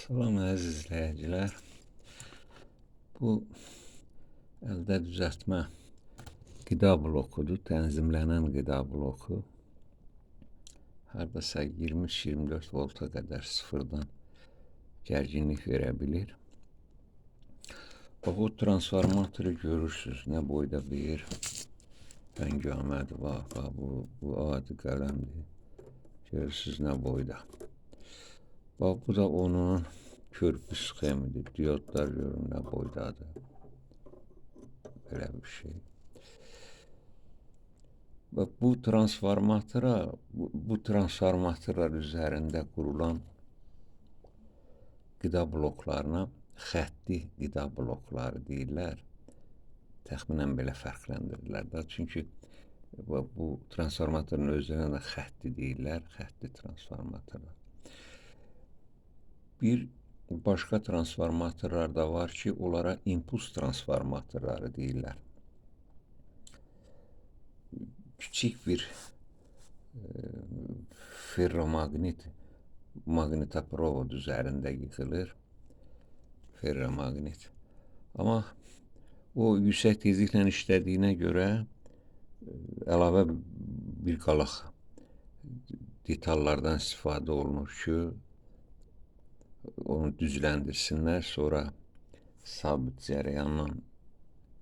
Salam əziz izləyicilər. Bu əldə düzəltmə qida blokudur, tənzimlənən qida bloku. Hardasa 23-24 volta qədər sıfırdan gərginlik verə bilir. Bax, bu transformatoru görürsünüz, nə boyda bir həngamədir. Bax, bax, bu adi qələmdir. Görürsünüz nə boyda. Bax, bu da onun körpü sxemidir. Diodlar görün nə boydadır. Belə bir şey. Və bu transformatora, bu transformatorlar üzərində qurulan qida bloklarına xətti qida blokları deyirlər. Təxminən belə fərqləndirirlər də. Çünki bu transformatorun özünə də xətti deyirlər, xətti transformatorlar. Bir başqa transformatorlar da var ki, onlara impuls transformatorları deyirlər. Kiçik bir ferromaqnit, maqnitoprovod üzərində yığılır. Ferromaqnit. Amma o yüksək tezliklə işlədiyinə görə əlavə bir qalaq detallardan istifadə olunur ki, onu düzləndirsinlər, sonra sabit cərəyanla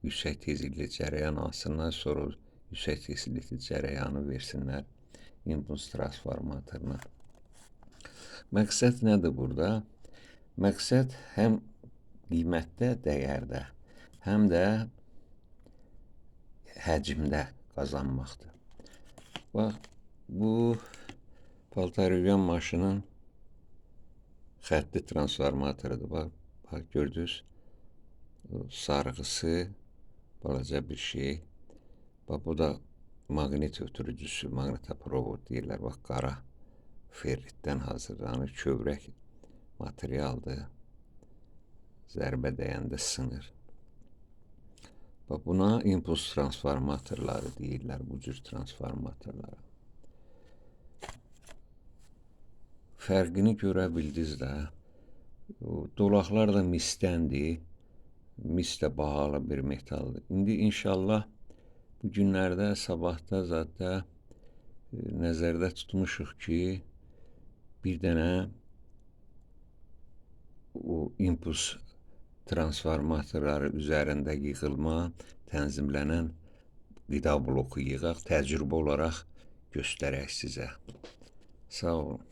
yüksək tezlikli cərəyan alsınlar, sonra yüksək tezlikli cərəyanı versinlər impuls transformatoruna. Məqsəd nədir burada? Məqsəd həm qiymətdə, dəyərdə, həm də həcmdə qazanmaqdır. Bax, bu paltaryuyan maşının xətti transformatorudur. Bax, bax gördünüz, sarğısı, balaca bir şey. Bax, bu da maqnit ötürücüsü, maqnitoprovod deyirlər. Bax, qara ferritdən hazırlanır, kövrək materialdır. Zərbə dəyəndə sınır. Bax, buna impuls transformatorları deyirlər, bu cür transformatorlara. Fərqini görə bildiniz də. O dolaqlar da misdəndir. Mis də bahalı bir metaldır. İndi inşallah bu günlərdə, sabahda zadda nəzərdə tutmuşuq ki, bir dənə o impuls transformatorları üzərində yığılma, tənzimlənən qida bloku yığaq, təcrübə olaraq göstərək sizə. Sağ olun.